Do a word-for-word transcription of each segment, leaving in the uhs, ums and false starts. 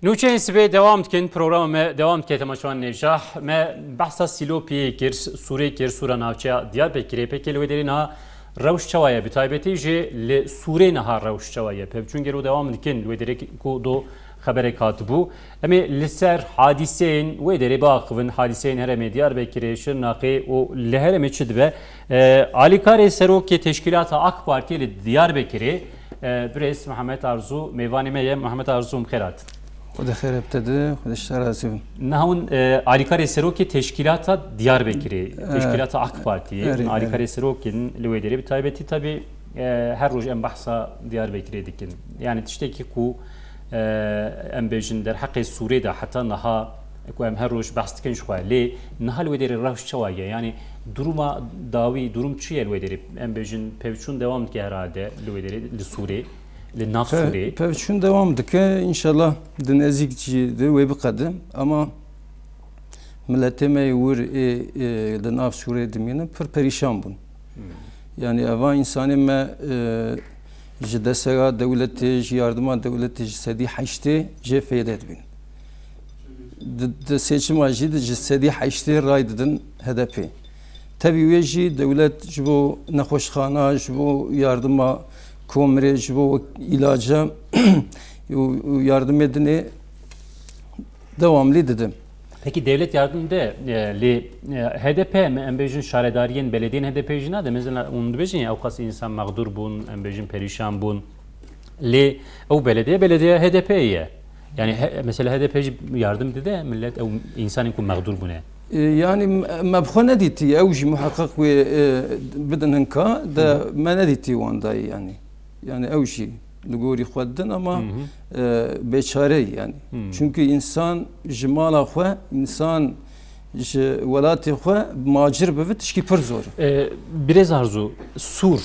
Nûçeyên sibê dewam dikin, programa me dewam dike, temaşevan nêvşah. Me behsa Sîlopiyê kir, Sûrê kir, Sûra navçeya Diyarbekirê. Pekê li wê derê niha rewş çawa ye? Bi taybetî jî li Sûrê niha rewş çawa ye? Pevçûn gero dewam dikin, li wê derê ku do xeberek hatibû. Em ê li ser hadîseyên wê derê biaxivin, hadîseyên herêmê Diyarbekirê, Şirnexê û li herêmê çi dibe. E, alîkarê serokê teşkîlata AK Partiyê li Diyarbekirê, e, birêz Mihemed Arzû mêvanê me ye. Mihemed Arzû, bi xêr hatin. Xwedê xêr hebte di, Xwedê ji te razî bin. Niha hûn, e, alîkarê serokê teşkîlata Diyarbekirê, E, teşkîlata AK Partiyê, erê, alîkarê erê. serokên li wê derê bi taybetî tabî, e, her roj em behsa Diyarbekirê dikin. Yani tiştekî ku, e, em bêjin derheqê Sûrê de heta niha ku em her roj behs dikin ji xwe. Lê niha li wê derê rewş çawa ye? Yani duruma dawî, durum çi ye li wê derê? Em bêjin pevçûn dewam dike herhalde li wê derê, li Sûrê, li nav Pe-, Sûrê. Pevçûn dewam dike. Înşallah di nêzîk jî de wê biqede. Ama miletê me yê wir ê, ê, di nav Sûrê dimîne pir perîşan bûn. Hmm. Yani eva însanê me, e, ji desteya dewletê, ji yardima dewletê ji sedî heştê jê fêde dibîn. Di, di seçima jî di ji sedî heştê ray didin H D P. Tevî wê jî dewlet ji bo nexweşxana, ji bo yardima komirê, ji bo îlaca û, û yardimê dinê dewamlî dide. Peki devlet yardım de, e, lê, e, H D P em, em bêjin şaredariyên belediyên H D P jî nade. Mesela hûn dibêjin ya ew qas însan mexdûr bûn, em bêjin perîşan bûn. Lê ew belediye, belediye H D P ye. Yani he-, mesela H D P jî yardım dide millet, ew insanên ku mexdûr bûne. E, yani me, me bi xwe nedîtî, ew jî muheqeq wê, e, bidin hinka, de Hı hı. me nedîtî wan dayî yani. Yani ew jî li gorî xwe didin ama, Hı hı. e, bêçareyî yani. Hı. Çünkü însan ji mala xwe, însan ji welatê xwe macir bibe tişkî pir zor. E, Birêz Arzû, Sûr,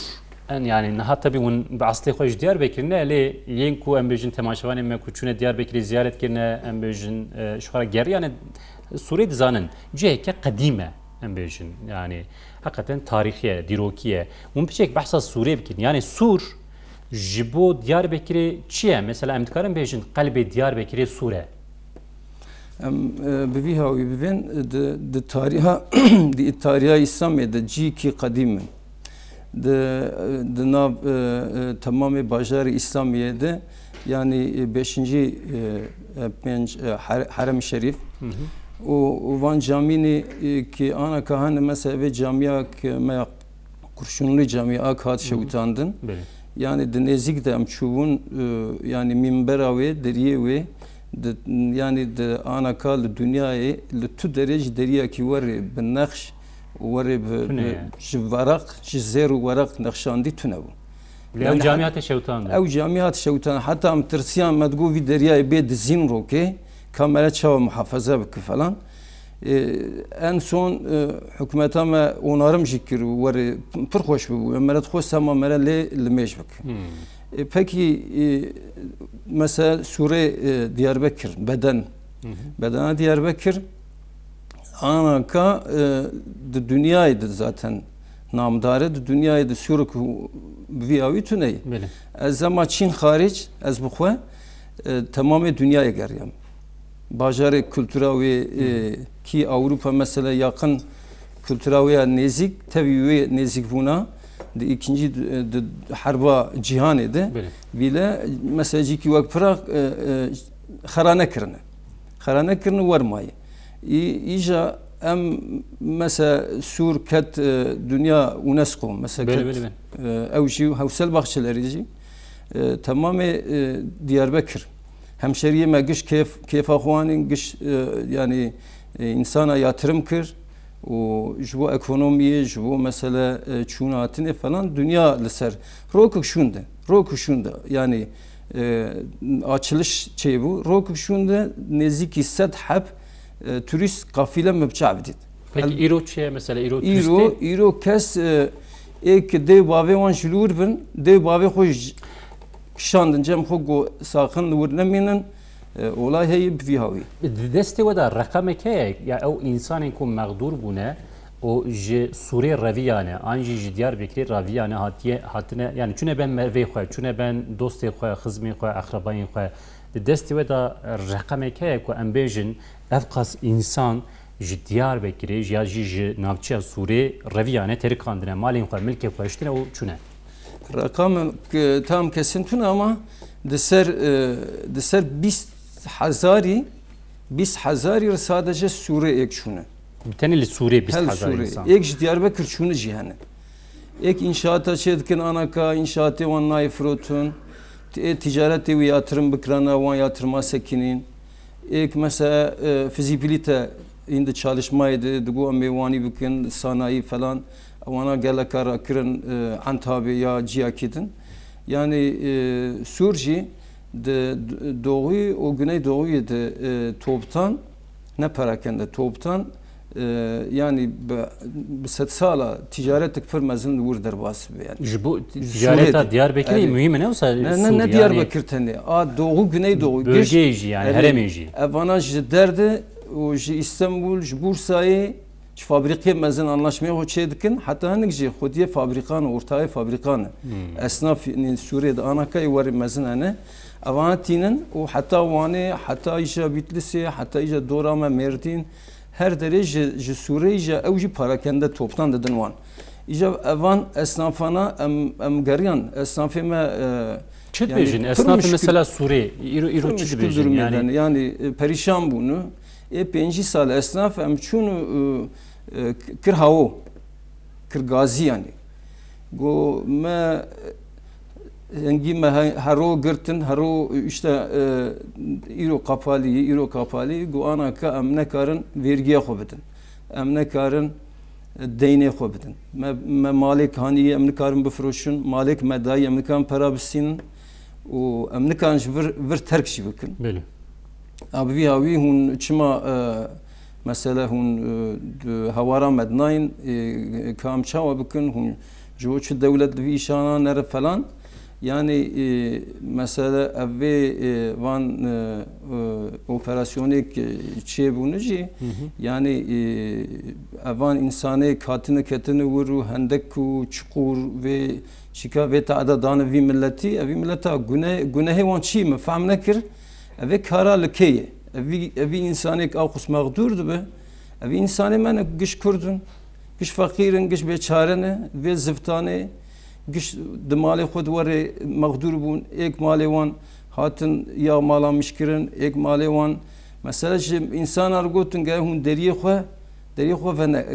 en yani niha tabii hûn bi eslê xwe ji Diyarbekir ne, lê yên ku em bêjin temaşevanên me ku çûne Diyarbekirê ziyaret kirine, em bêjin, e, ji xwe re geriyane Sûrê dizanin. Ciheke qedîm e, em bêjin. Yani heqeten tarîxî ye, dîrokî ye. Hûn piçek behsa Sûrê bikin. Yani Sûr ji bo Diyarbekirê çi ye? Mesela em dikarin bêjin qelbê Diyarbekirê Sûr e. Em, e, bi vî hawî bibên, di, di tariha, di tariha Îslamê de cîkî qedîm in. Di, di nav, e, e, temamê bajarê Îslamiyê de, yanî, e, beşincî, e, e, pênc, e, Her-, Herem Şerîf Hı hı. û, û van camînî, e, ki ana ka hene, mesela vê camiya ki me ya Kurşunlu Camî ak hat Hı hı. şewitandin. Belê. Yani di nêzîk de em çûbûn, e, yani mînbera wê, deriyê wê, di, yani di ana ka li dinyayê, li tu derê ji deriyekî werê bi nexş û werê bi, Tune bi, ye. ji veraq, ji zêr û weraq nexşandî tune bû. Lê Yani ew camî hat- hate şewitandin. Ew camî hat şewitandin. Heta em tirsiyan me digot vî deriyayê bê dizîn rokê, ka mere çawa muhafaza bike falan. E, en son, e, hikûmeta me onarim jî kir û werê pir xweş bibû. Em mere dixwest hema mere lê limêj bike. Hmm. E, pekî, e, mesela Sûrê, e, Diyarbekir, beden. Hı hı. Bedena Diyarbekir, ana ka, e, di dinyayê de zaten namdar e, di dinyayê de Sûrê ku bi vî awî tune ye. Belê. Ez hema Çîn xaric, ez bi xwe, e, temamê dinyayê geriyam. Bajarê kultura wê, e, Hı. ki Ewropa mesela yaqin kultura wê ya nêzîk, tevî wê nêzîkbûna di îkincî, e, di herba cîhanê de Belê. bîle, mesela cîkî wek Prag, e, e, xera nekirine. Xera nekirine wer maye. Î-, îja em mesela Sûr ket, e, dinya UNESCO, mesela Belê, ket, belê, belê. e, ew jî Hewsel Bahçelerî jî, e, temamê, e, Diyarbekir. Hemşeriyê me giş kêf, kêfa xwe anîn, giş, e, yani, e, însana yatirim kir û ji bo ekonomiyê, ji bo mesele, e, çûna hatinê falan dinya li ser rokek şûnde, rokek şûnde. Yani, e, açiliş çêbû, rokek şûnde nêzîkî sed heb, e, turîst qafîle me bi çav dît. Peki El- îro çi ye mesela? Îro Îro, turîstê? îro kes, e, ê ki dê û bavê wan ji li wir bin, dê û bavê xwe ji-, kişandin cem xwe, got saxin li wir nemînin, e, olay heye bi vî hawî. Di destê we de reqemek heye? Ya ew însanên ku mexdûr bûne û ji Sûrê reviyane, an jî ji Diyarbekirê reviyane hatiye, hatine, yani çûne ben mervê xwe, çûne ben dostê xwe, xizmê xwe, exrebayên xwe, Di destê we de reqemek heye ku em bêjin, ev qas însan ji Diyarbekirê ya jî ji navçeya Sûrê reviyane, terikandine malên xwe, milkê xwe hiştine û çûne? Reqam, e, tam kesin tune ama di ser, e, di ser bîst hezarî, bîst hezarî re sadece Sûrê êk çûne. Tenê li Sûrê bîst hezar însan. Êk ji Diyarbekir çûne jî hene. Êk înşaata çê dikin, anaka înşaatê wan nayê firotin. Ê ticaretê wî yatırım bikirana, wan yatırıma sekinîn. Êk mesela, e, fizibilite, hîn di çalışmayê de, digo em ê wanî bikin, sanayî falan. Wana geleka rakirin, e, Entabê ya ciyakî din. Yani, e, Sûr jî di d-, doğuyu û güneydoğuyu de, e, toptan, ne perakende, toptan, e, yani bi, bi sedsala ticaretik pir mezin li wir derbas dibe yani. Ji bo Sûrê ticareta de. Diyarbekirê muhîm e, ne wisa Ne, ne, Sûrî, ne yani Diyarbekir tenê. A doğu, güneydoğu, giş. Bölgeyê jî yani, herêmê jî. Evana ji derde û ji Îstanbul, ji Bursayê, ji fabrîqê mezin anlaşmeyê xwe çê dikin, heta hinek jî xwediyê fabrîkan û ortayê fabrîkan e. Esnaf, yani Sûrê de anakayê werê mezin hene. Evana tînin û heta Wanê, heta îja Bîtlisê, heta îja dora me Mêrdîn, her derê ji, ji Sûrê îja ew jî parakende toptan didin wan. Îja evan esnafana em, em geriyan, esnafê me, e, Çi yani dibêjin? Esnafê mesela Sûrê, îro, îro çi dibêjin? Yani, yani, e, perîşan bûn. Ê pêncî sal esnaf em çûn, e, e, kir hawo, kir gazî yani. Go me, hengî me he-, hero girtin, hero işte, e, îro qapalî, îro qapalî. Go ana ka em nekarin vergiya xwe bidin. Em nekarin, e, deynê xwe bidin. Me, me malêk hanî em nikarin bifiroşin, malêk me dayî em nikarin pera bisînin û em nikarin ji vir, vir terk jî bikin. Belê. A bi vî hawî hûn çima, e, mesele hûn, e, di hewara me dinayîn, e, ka em çawa bikin, hûn ji bo çi dewlet li vî îşana nere falan. Yani, e, mesele ev vê, e, van, e, e, operasyonêk, e, çêbûne jî, yani, e, evan însanê hatine ketine wir û hendek û çiqûr vê çîka vê taada dane vî milletî, ev vî milleta gune-, gunehê wan çi me fehm nekir, ev ê kara li kê ye? Ev vî, ev vî însanêk a qus mexdûr dibe, ev vî însanê me ne giş Kurd in, giş feqîr in, giş bêçare ne, vê ziftanê, giş di malê xwe di werê mexdûr bûn, êk malê wan hatin ya mala mişkirin, êk malê wan, mesela ji însana re gotin, gere hûn deriyê xwe, deriyê xwe vene-,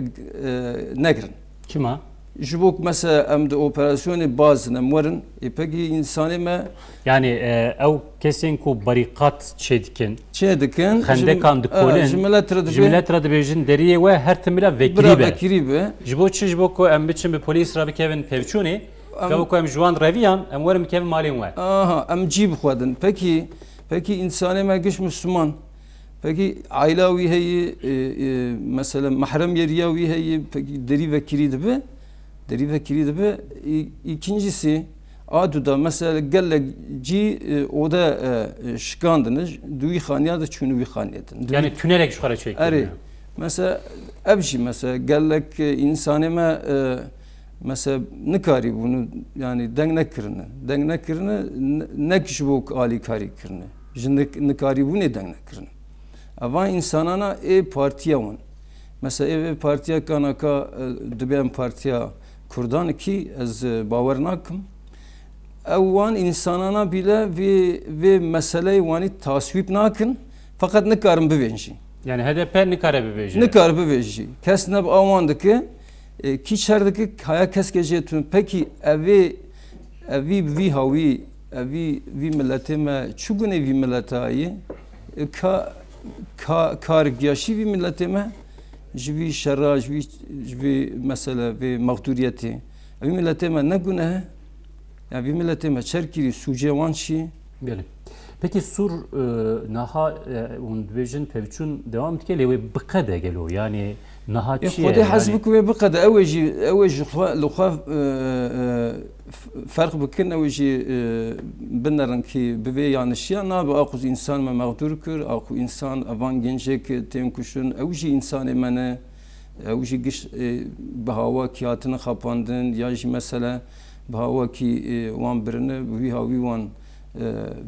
e, negirin. Çima? Ji bo ku mesela em di operasyonê bazin em werin, ê pekî însanê me Yani, e, ew kesên ku barîqat çê dikin, çê dikin, xendekan ji, dikolin, e, ji millet re ji dibê-, millet re dibêjin, deriyê we her tim bila vekirî bira be. Vekirî be. Ji bo çi? Ji bo ku em biçin bi polîs re bikevin pevçûnê, Em ke ku em ji wan reviyan, em werin bikevin malên we. Aha, em cî bixwedin. Pekî, pekî însanê me giş Misliman. Pekî aîla wî heye, e, e, mesela mehrem yeriya wî heye, pekî derî vekirî dibe. Derî vekirî dibe. Î-, îkincisi, a du da mesela gelek cî, e, ode, e, şikandine, di wî xaniya de çûne wî xaniye din. Di wî Yani tünelerek ji xwe re çêkirine. Erê. Mesela ev jî mesela gelek, e, însanê me, e, mesela nikarîbûne, yani deng nekirine. Deng nekirine, ne, nek ji bo alîkarî kirine. Ji nik-, nikarîbûnê deng nekirine. Eva însanana ê partiya wan. Mesela ê vê partiya kanaka, e, dibe em partiya Kurdan kî ez, e, bawer nakim. Ew wan însanana bîle vê, vê meseleyê wanî taswîb nakin, feqet nikarin bivên jî. Yani H D P nikare bivêje. Nikare bivêje. Kes ne bi awan dike, e, kî çer dike, haya keske jê tun. Pekî evê, evî bi vî hawî, evî vî miletê me çi gune vî mileta ye? E, ka, ka, kar giyaşî vî miletê me ji vî şera, ji vî, ji vî mesele, vî mexdûriyetê. Evî miletê me ne gune he? Ya vî miletê me çer kirî, sûcê wan çi? Belê. Peki Sûr, e, naha, e, hûn dibêjin pevçûn devam dike, lê wê biqede gelo? Yani naha çi ye? Xwedê hez bik wê biqede. Ew ê jî, ew ê ji xwe, li xwe, e, e, f-, ferq bikin, ew ê jî, e, binerin kî bivê yanişiya nabe, a qûz însan me mexdûr kir, a qû însan evan gencêk tên kuştin, ew jî însanê me ne. Ew jî giş, e, bi hawakî hatine xapandin, ya jî mesele bi hawakî, e, wan birine, bi wî hawî wan, E,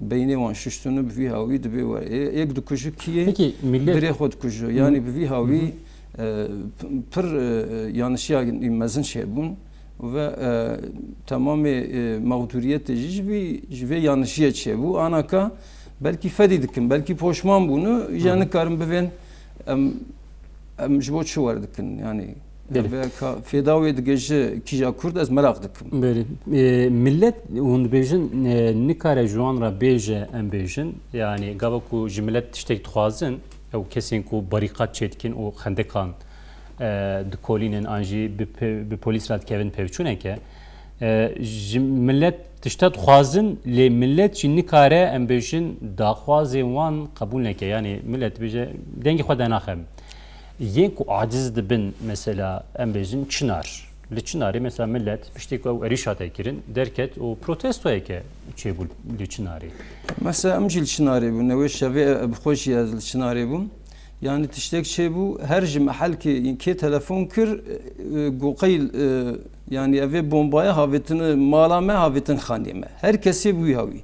beynê wan şiştûne bi vî hawî dibê were. Ê, yek dikujî kiyê Peki millet birê xwe dikujî. Yanî bi vî hawî e, p- pir e, yanişiya mezin çêbûn ve e, temamê e, mexdûriyetê jî ji vî, ji vê yanişiyê çêbû. Anaka belkî fedî dikin, belkî poşman bûn û ya nikarin bivên em, em ji bo çi werdikin? Yanî Belê. Ve ka fêda wê digêje kîja Kurd, ez meraq dikim. Belê. E, millet, hûn dibêjin, e, nikare ji wan re bêje, em bêjin. Yani gava ku ji millet tiştek dixwazin, ew kesên ku barîqat çêdikin û xendekan e, dikolînin an jî bi, pe- bi polîs re dikevin pevçûneke. E, ji millet tişta dixwazin, lê millet jî nikare, em bêjin, daxwazên wan qebûl neke. Yani millet bêje, dengê xwe dernaxem. Yên ku aciz dibin, mesela, em bêjin, Çinar. Li Çinarê, mesela, millet piştî ku ew êrîş hate kirin, derket û protestoyeke çêbû li Çinarê. Mesela em jî li Çinarê bûn. Ew ê şevê e, bi xwe jî ez li Çinarê bûm. Yani tiştek çêbû, her ji mehelkê kê telefon kir, e, got qey, e, yani evê bombaya havêtin mala me, havêtin xanê me. Her kesê bi wî hawî.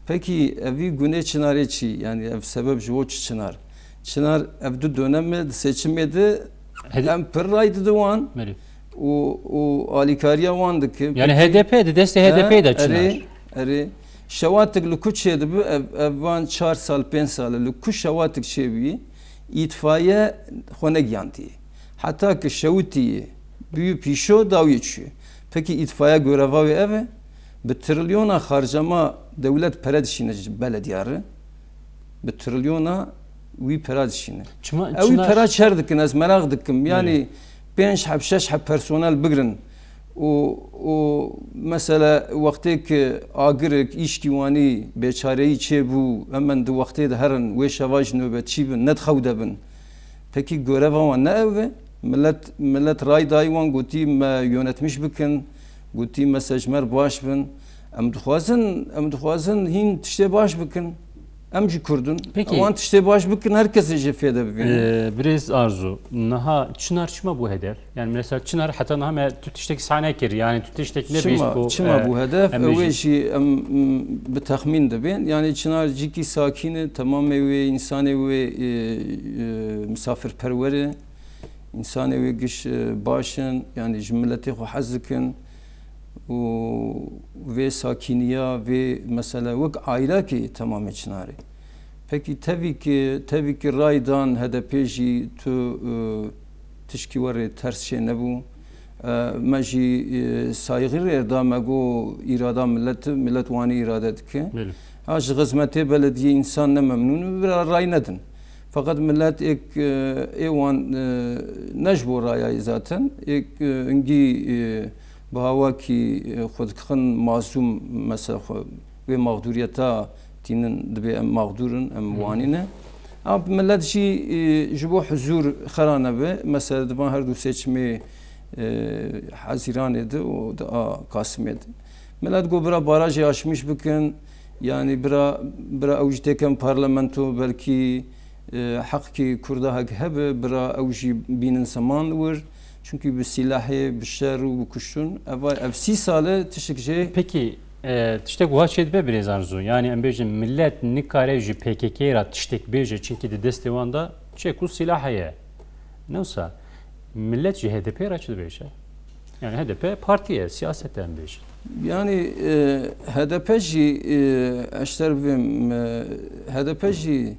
Pekî evî gunê Çinarê çi? Yani ev sebeb ji bo çi Çinar? Çinar ev du döneme di seçimê de Hede- em pir ray didin wan Belê. û, û alîkariya wan dike. Yani H D P di destê H D P de Çinar. Erê, erê. Şewatik li ku çêdibi, ev, ev van çar sal, pênc sal e, li ku şewatik çêbûyî, îtfaiye xwe negiyandiye. Heta ki şewitî bûyî pîşo dawiyê çûye. Pekî îtfaiye goreva wê ev e? Bi trilyona xarcema dewlet pere dişîne ji belediya re. Bi trilyona wî pera dişîne. Çima, Ew wî Çinar- pera çer dikin, ez meraq dikim. Yani pênc heb, şeş heb personel bigrin û, û mesela wextê ki agirik, îşkî wanî, bêçareyî çêbû, hemen di wextê de herin, wê şeva jî nobetçî bin, ne di xew de bin. Pekî goreva wan ne ev e? Millet, millet ray dayî wan, gotî me yönetmiş bikin, gotî me sejmer baş bin. Em dixwazin, em dixwazin hîn tiştê baş bikin. Em jî Kurd in. Peki. Wan tiştê baş bikin, her kesê jê fêde bibîne. Ee, Birêz Arzu, niha Çinar çima bû hedef? Yani mesela Çinar heta niha me tu tiştek sahne kir, yani tu tiştek nebîst Çima, ku, çima e, bû hedef? em Ew ê bêjin. jî em m, bi texmîn dibên. Yani Çinar cîkî sakîn e, temamê wê, însanê wê e, e, misafirperwer e. Însanê wê giş e, baş in, yani ji miletê xwe hez dikin. Û vê sakîniya, vê mesela wek aîlekê temamê Çinarê. Pekî tevî ki, tevî ki ray dan H D P jî tu e, tişkî werê ters çê nebû. E, me jî e, saygî rê da, me got îrada millet, millet wanî îrade dike. Belê. Ha, ji xizmetê belediyê însan ne memnûn in, bira ray nedin. Feqet millet êk e, ê wan e, ne ji bo rayayî zaten, êk e, hingî e, bi hawakî e, xwe dikixin mazlûm, mesela xwe wê mexdûriyeta tînin, dibê em mexdûr in, em wanî ne. Ha, millet jî e, ji bo huzûr xera nebe, mesela di van her du seçimê e, Hezîranê de û di a Kasimê de. Millet got bira barajê aşmîş bikin, yani bira, bira ew jî têken parlamento, belkî e, heqkî Kurda hek hebe, bira ew jî bînin zeman wir. Çunkî bi sîlehê, bi şer û bi kuştin, ev, ev sî sal e tiştik jê. Peki, e, tiştek wiha çêdibe Birêz Arzu. Yani em bêjin millet nikare ji P K K re tiştek bêje, çunkî di destê wan de çek û sîlah heye. Ne wisa millet ji H D P re çi dibêje? Yani H D P partî ye, siyaset e, em bêjin. Yani e, H D P jî e, eşter bivêm, e, H D P jî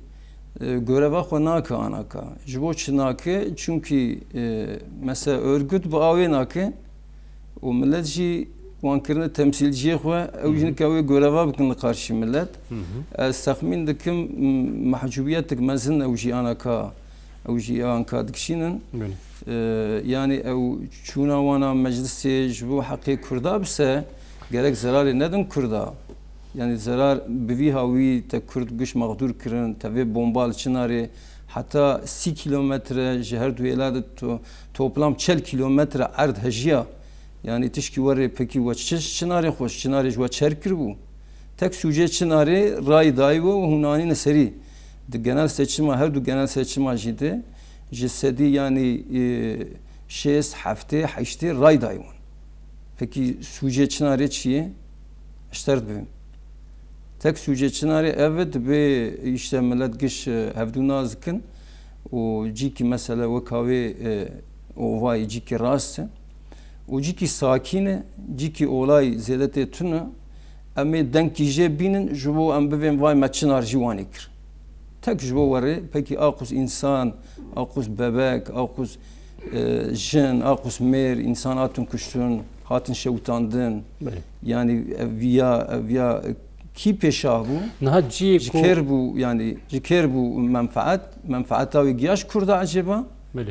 e, goreva xwe nake anaka. Ji bo çi nake? Çunkî e, mesela örgüt bi awê nake û millet jî wan kirine temsîlciyê xwe, ew jî nika wê goreva bikin li qarşî millet. Ez texmîn dikim m- mehcûbiyetik mezin ew jî anaka, ew jî anka dikişînin. Belê. E, yani ew çûna wana meclisê ji bo heqê Kurda bise, gerek zerarê nedin Kurda. Yani zerar bi vî hawî te Kurd giş mexdûr kirin, te vê bomba li Çinarê heta sî kîlometre ji her du hêla de to, toplam çel kîlometre erd hejiya. Yani tişkî werê pekî we çi Çinarê xwe, Çinarê ji we çer kiribû. Tek sûcê Çinarê ray dayî we û hûn anîne serî. Di genel seçima, her du genel seçima jî de ji sedî yani e, şêst, heftê, heştê ray dayî wan. Pekî sûcê Çinarê çi ye? Eşter dibim. Tek sûcê çinarê ev e, dibê îşte millet giş, e, hevdû nas dikin û cîkî mesele weka wê, e, ovayî cîkî rast e û cîkî sakîn e, cîkî olay zêde tê tune. Em ê dengkî jê bînin, ji bo em bivên vay me çinar jî wanê kir. Tek ji bo werê, pekî aqûs însan, aqûs bebek, aqûs, e, jin, aqûs mêr, însan hatin kuştin, hatin şewitandin. Belê. Yanî ev ya, ev ya kî pêşa bû? Niha ciyê Ji ku kêr bû, yanî ji kêr bû menfaet, menfaeta wê giya ji Kurda ecêba? Belê.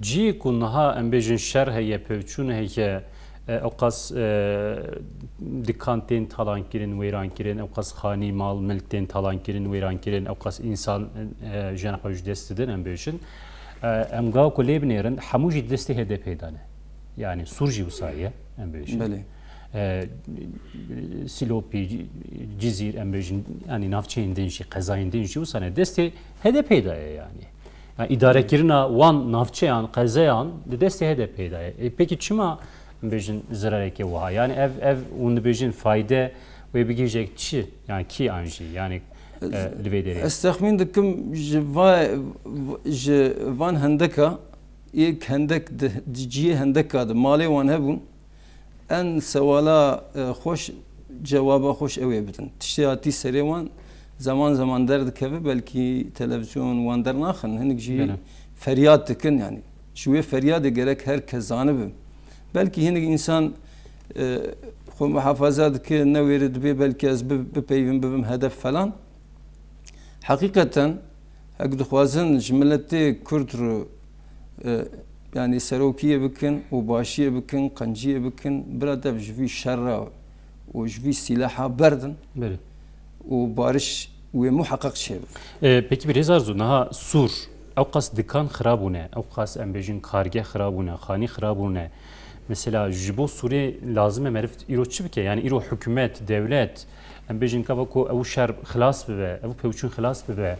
Ciyê ku niha em bêjin şer heye, pevçûn heye, e, ewqas, e, dikan tên talan kirin, wêran kirin, ewqas xanî, mal, milk tên talan kirin, wêran kirin, ewqas însan, e, jiyana xwe ji dest didin, em bêjin. E, em gava ku lê binêrin, hemû jî destê H D P de ne. Yanî Sûr jî wisa ye, em bêjin. Belê. E, Silopî, Cizîr, em bêjin, yanî navçeyên din jî, qezayên din jî wisa ne. Destê H D P de ye yanî. Yani îdarekirina wan navçeyan, qezeyan di destê H D P de ye. E, peki çima em bêjin zirareke wiha? Yani ev, ev hûn dibêjin fayde wê bigihîjek çi? Yani kî an jî? Yani, e, li vê derê. Ez texmîn dikim ji va-, ji van hendeka, yek hendek di, di cihê hendeka de malê wan hebûn, en sewala, e, xweş, cewaba xweş ew ê bidin. Tiştê hatî serê wan zeman zeman derdikeve, belkî televîzyon wan dernaxin, hinek jî Belê. feryad dikin, yani ji wê feryadê gerek her kes zanibe. Belkî hinek însan, e, xwe muhafaza dike, newêre dibê belkî ez bi-, bipeyvim, bibim hedef falan. Heqîqeten, hek dixwazin ji miletê Kurd re, e, yanî serokiyê bikin û başiyê bikin, qenciyê bikin, bira dev ji vî şerra û ji vî sîleha berdin Belê. û bariş wê muheqeq çêbe. E, peki Birêz Arzu, niha Sûr, ewqas dikan xirabûne, ewqas em bêjin kargeh xirabûne, xanî xirabûne. Mesela ji bo Sûrê lazim e meriv îro çi bike? Yani îro hikûmet, dewlet, em bêjin gava ku ew şer xilas bibe, ew pevçûn xilas bibe.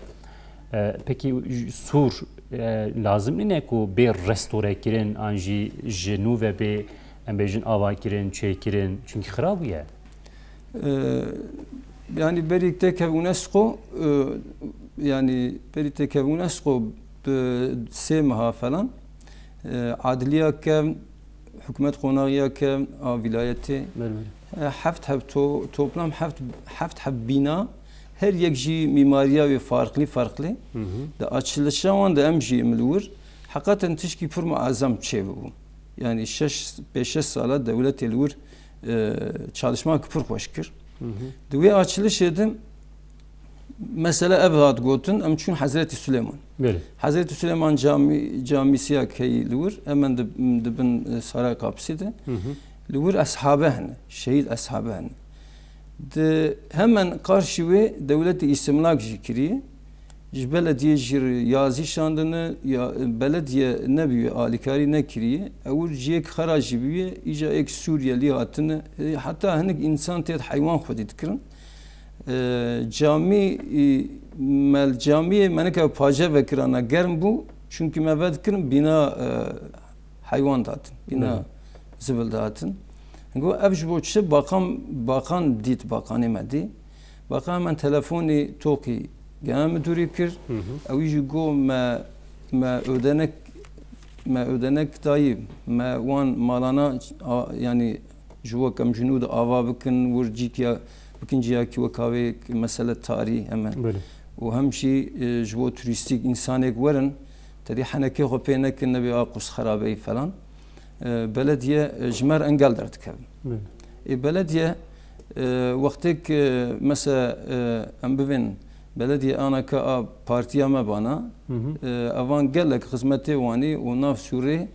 E, pekî j-, Sûr, e, lazim nîne ku bê restore kirin an jî ji nû ve bê, em bêjin, ava kirin, çêkirin? Çünkü xirab bûye. E, yani berî têkev UNESCO, e, yani berî têkev UNESCO bi sê meha falan, e, adliya kevn, hikûmet qonaxiya kevn a vîlayetê, Belê, belê. e, heft heb to-, toplam heft, heft heb bîna, her yek jî mîmariya wê farqlî farqlî. Hı hı. Di açilişa wan de em jî em li wir heqeten tişkî pir muezem çêbibû. Yani şeş, pêş şeş sala dewletê li wir, e, çalışmak pir xweş kir. Hı hı. Di wê açilişê de Mesela ev hat gotin, em çûn Hezretî Suleyman. Belê. Hezretî Suleyman camî, camîsiya keyî li wir, hemen di, di bin, e, Saray Kapısî de. Hı hı. Li wir eshabe hene, şehîd eshabe hene. Di hemen qarşî wê dewletê îstimlak jî kiriye. Ji belediyê jî yazî şandine, ya, belediye nebûye, alîkarî nekiriye. Ewir ciyek xera jî bûye, îca êk Sûriyelî hatine. E, heta hinek însan têt heywan xwedî dikirin. E, camî, e, me li camiyê me nika pace vekirana germ bû, çunkî me vedikirin bîna, e, heywan datin, bîna Belê. zibil datin. Go ev ji bo çi? Bakan, bakan dît, bakanê me dî. Bakan hemen telefonî tokî genel müdürî kir. Hı hı. Ew jî go me, me ödenek, me ödenek dayî, me wan malana, a, yani ji wek em ji nû de ava bikin, wir cîkiya, bikin ciyakî weka wê mesele tarî hemen. Belê. Û hem jî, e, ji bo turîstîk însanêk werin, tedî henekê xwe pê nekin, nebê a qûs xerabeyî falan. E, belediye, e, ji me re engel derdikevin. Belê. Ê belediye, e, wextêk, e, mesela, e, em bivên belediye anaka a partiya me bana, Hı hı. e, evan gelek xizmetê wanî û nav Sûrê,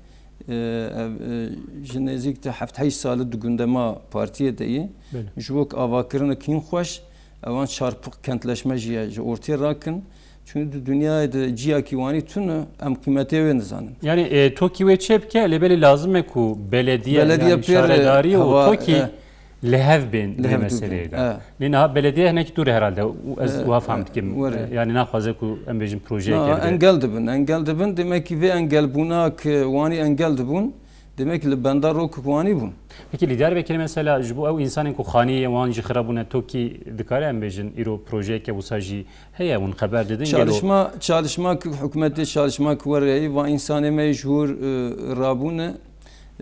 e, ev, e, ji nêzîk te heft heşt sal di gundema partiyê de yê. Belê. Ji wek avakirinek hîn xweş, evan çarpik kentleşme jî ye, ji ortê rakin. Çünkü di dünyayê de ciyakî wanî tune, em qîmetê wê nizanin. Yani, e, tokî wê çê bike, lê belê lazim e ku belediye, Belediye yani pêr, şaredarî û hava, tokî e, li hev bên li vê hev dû meseleyê bin. de. E. Lê niha belediye hinek dûr e herhalde. Û ez E, wiha fam e, dikim. were. E, yani naxwaze ku em bêjin projeyeke Na, bide. engel dibin, engel dibin. Demek ki vê engelbûna ki wanî engel dibûn, Demek li benda rokik wanî bûn. Pekî li Diyarbekirê mesela ji bo ew însanên ku xaniyê wan jî xirab bûne, tokî dikare em bêjin îro projeyeke wisa jî heye, hûn xeber didin gelo? Çalışma, çalışma ku hikûmetê çalışma ku were heye, va însanê me ji hûr, e, rabûne.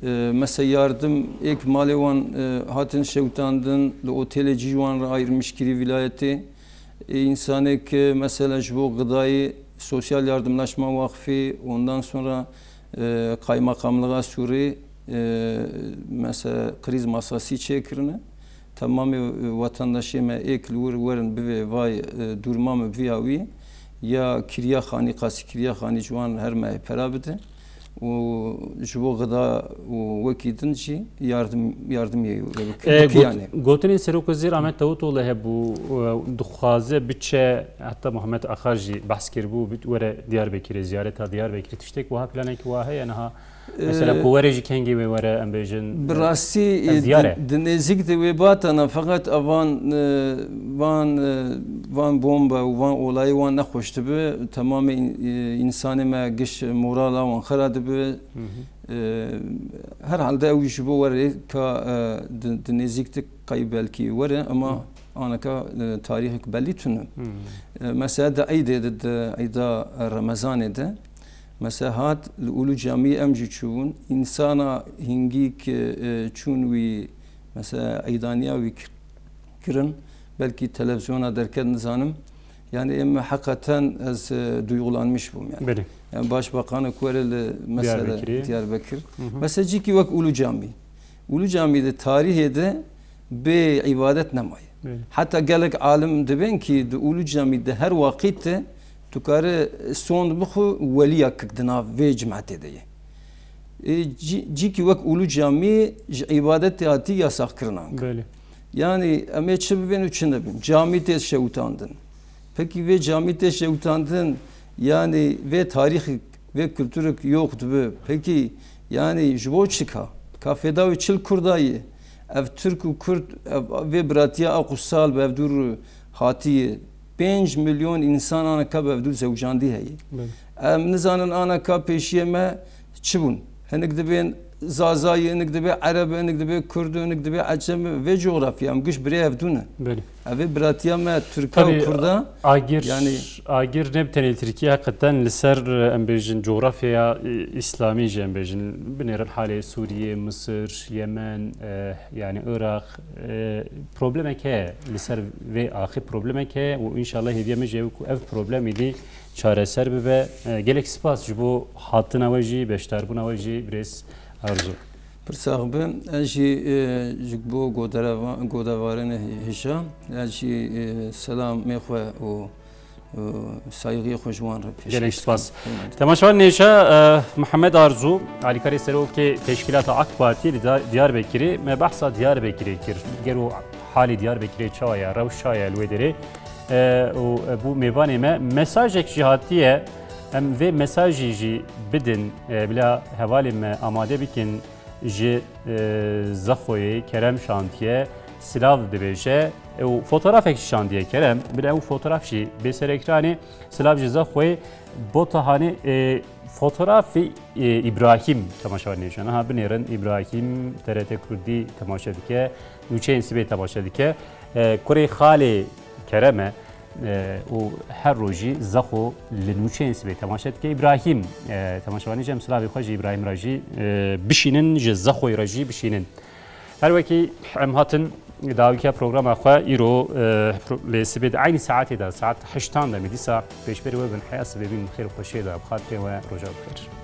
E, mesela yardim êk malê wan, e, hatin şewitandin, li otelê cî wan re ayrılmış kirî vilayetê. E, însanê ki mesela ji bo gıdayê sosyal yardımlaşma vakfı, ondan sonra, e, kaymakamlığa Sûrî, e, mesela kriz masası çêkirine. Temamê, e, vatandaşê me êk li wir werin bivê vay, e, durma me viya wî, ya kiriya xanî, qasî kiriya xanî ji wan her mehê pera bide û ji bo gıda û wekî din jî yardim, yardim yê wê bike. E, got-, yanî. Gotinên Serokvezîr Ahmet Davutoğlu hebû, e, dixwaze biçe, heta Muhammed Axar jî behs kiribû, bit-, were Diyarbekirê, ziyareta Diyarbekirê. Tiştek wiha, planek wiha heye niha? Mesela, e, ku were jî kengê wê were, em bêjin, bi e, rastî, e, diyar e. Di, di nêzîk de wê batana, feqet evan, e, van, e, van bombe û van olayê wan nexweş dibe. Temamê în-, e, însanê me giş morala wan xera dibe. Hı hı. E, herhalde ew ji bo were ka, e, di, di nêzîk de qey belkî were, ama Hı. aneka, e, tarîxek belî tune. Hı. E, mesela di eydê de, di eyda Remezanê de, mesela hat li Ulu Camî em jî çûbûn. Însana hingî ki, e, çûn wî, mesela eydaniya wî kir-, kirin, belkî televizyona derket nizanim. Yani em heqeten ez, e, duygulanmış bûm yani. Belê. Yani başbakanı ku were li mesela Diyarbekirê. Diyarbekir. Hı hı. Mesela cîkî wek Ulu Camî. Ulu Camî de tarîhê de bê îbadet nemaye. Belê. Heta gelek alim dibên ki di Ulu Camî de her waqît de tu kare sond bixwe weliyakik di nav vê cimetê de ye. E, cî-, cîkî wek Ulu Camî ji îbadetê hatî yasaxkirin anka. Belê. Yani em ê çi bibên û çi nebin. Camî tê şewitandin. Pekî vê camî tê şewitandin, yani vê tarîxik, vê kulturek yok dibe. Pekî yani ji bo çi ka? Ka fêda wê çil Kurda ye? Ev Tirk û Kurd, ev, vê biratiya a qusal bi hevdû re hatiye. Pênc milyon însan aneka bi hevdû zewcandî heye. Belê. Em nizanin aneka pêşiyê me çi bûn. Hinek dibên Zazayî, hinek dibê Ereb, hinek dibê Kurd, hinek dibê Ecem. Vê coğrafya em giş birê hevdû ne. Belê. Ev ê biratiya me Tirka û Kurda, agir, yani agir ne bi tenê Tirkiye, heqeten li ser, em bêjin, coğrafyaya, e, îslamî jî em bêjin, binêrin halê Sûriye, Misir, Yemen, e, yani Iraq, e, problemek heye, li ser vê axê problemek heye û înşallah hêviya me jî ew ku ev problemî dî çareser bibe. E, gelek spas ji bo hatina we jî, beşdarbûna we jî, birêz Arzu. Pir sax bin. Ez jî, e, ji bo godereva-, godevarên hêja, ez jî, e, selamê xwe û, e, saygiyê xwe ji wan re pêşkêş dikim. Gelek spas. Hûn Temaşevan nêşa, e, Mihemed Arzu, alîkarê serokê Teşkîlata AK Partî li Da-, Diyarbekirê, me behsa Diyarbekirê kir. Gelo halê Diyarbekirê çawa ye, rewş çawa ye li wê derê? E, û, e, bû mêvanê me. Mesajek jî hatiye, em vê mesajî jî bidin, e, bila hevalên me amade bikin ji, e, Zexoyê. Kerem şantiye, silav dibêje. Ew fotoğrafek jî şandiye Kerem. Bila ew fotoğraf jî bê ser ekranê. Silav ji Zexoyê. Botahanê, e, fotoğrafî, e, Îbrahîm temaşevanê jî. Niha binêrin Îbrahîm T R T Kurdî temaşe dike. Nûçeyên sibê temaşe dike. E, kurê xalê Kerem e, e, û her rojî Zexo li nûçeyên sibê temaşe dike. Îbrahîm, e, temaşevanê jî em silavê xwe ji Îbrahîm re jî, e, bişînin, ji Zexoyê re jî bişînin. Her wekî em hatin dawikiya programa xwe îro, e, pro-, lê sibê di eynî saetê de, saet heştan de me dîsa pêşberî we bin heya sibê bîn xêr û xweşiyê de bi xatirê we roja bixêr.